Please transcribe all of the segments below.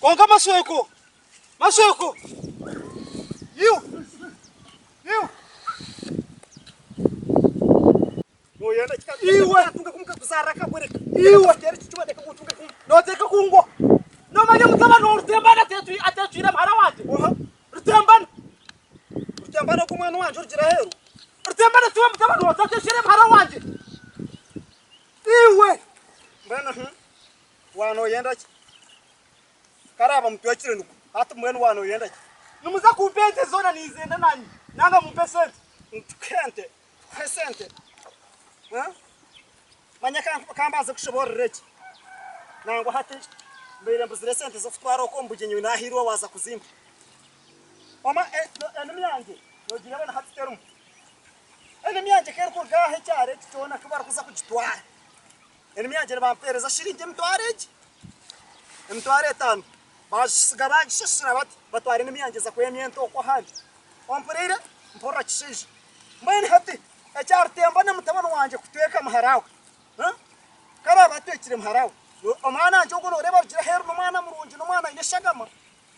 Kwonka Mashweko, Mashweko! Iwe! Iwe! Iwe! Iwe! Noteeka kungwa. Nomanya mutabani wa Rutembana ateetwire muhara wangye? Rutembana! Rutembana ogwo omwana wangye orugyire aheeru? Rutembana tiwe mutabani waawe ateetwire muhara wangye? Iwe! Mbwenu hu, waanoyenda ki? Karaaba mutwekire nikwo. Hati mbwenu waanoyenda ki? Nimuza kumpa ente zoona ninzenda naanye, nanga mumpe esente. Nitukuha ente, tukuhe esente. Manya ka mbanze kushoboorora eki. Nangwa hati mbaire mbuzire esente z'okutwara okwo omu bugyenyi naahairwe waaza kuzimpa. Wamma enimi yangye noogireeba na hati terimu. Enimi yangye ku erikuruga aha ekyaro eki kyona ku barikuza kugitwara, enimi yangye nibampeereza shiringi emitwaro egi, emitwaro etaano. Bagisiga bagishashura bati, batwara enimi yangye eza kwemya ente okwo ahandi. Ompuriire? Mpurira kishaija. Mbwenu hati ekya Rutemba na mutabani wangye kutweka muhara we, ku araabe atwekire muhara we, omwana wangye ogwo nooreeba arugire aheeru n'omwana murungi, n'omwana aine eshagama,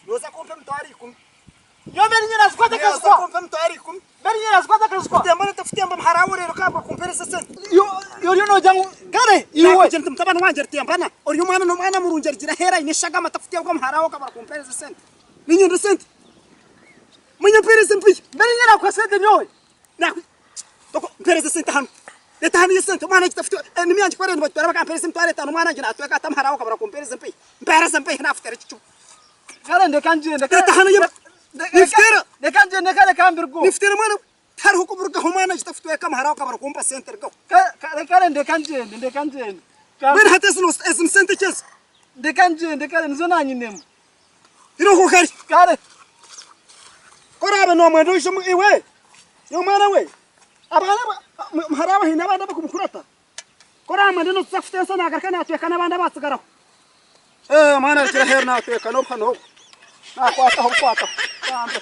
Nooza kumpa emitwaro ikumi. Nyowe mbere niinye nazikwata Nooza akazikwa. kumpa emitwaro ikumi. Mbere niinye nazikwata akazikwa. Kutemba nitakutemba muhara we reero kabwa kumpereza esente. Oriyo noogira ngu kare iwe. Nakugira nti mutabani wangye Rutembana ori omwana n'omwana murungi arigira aheeru aine eshagama takuteebwa muhara we akabura kumpereza esente. Niinyenda esente. Manya mpereza empiiha. Mbere niinye nakuha esente nyowe. Naku Toko mpereza esente hanu. Reeta hanu esente omwana wangye tafute enimi yangye ku eriyo nibagitwara bakampereza emitwaro etaano omwana wangye natweka ata muhara we akabura kumpereza empiiha. Mpereza empiiha nakuteera ekicumu. Kare ndeka ngyende. Reeta hanu yo nifutera. Reka ngyende kare kambirweho. Nifutera mwana we. Tihariho kuburugaho omwana wangye tafutweka muhara we akabura kumpa sente rugaho. Kare kare ndeka ngyende ndeka ngyende. Mbwenu hati ezi ezi ni sente ki ezi? Ndeka ngyende kare nizo nanyinemu. Iroho kare. Kare. Ku oraabe noomwenda oije omu iwe, iwe mwana we, abaana muhara waawe haine abandi abakumukurata? Ku oraamwende nootuza kuteesa naagaruka naatweka n'abandi abaatsigaraho. Ee, omwana arugire aheeru naatweka n'obuha n'obu, naakwataho bukwataho. Bambe.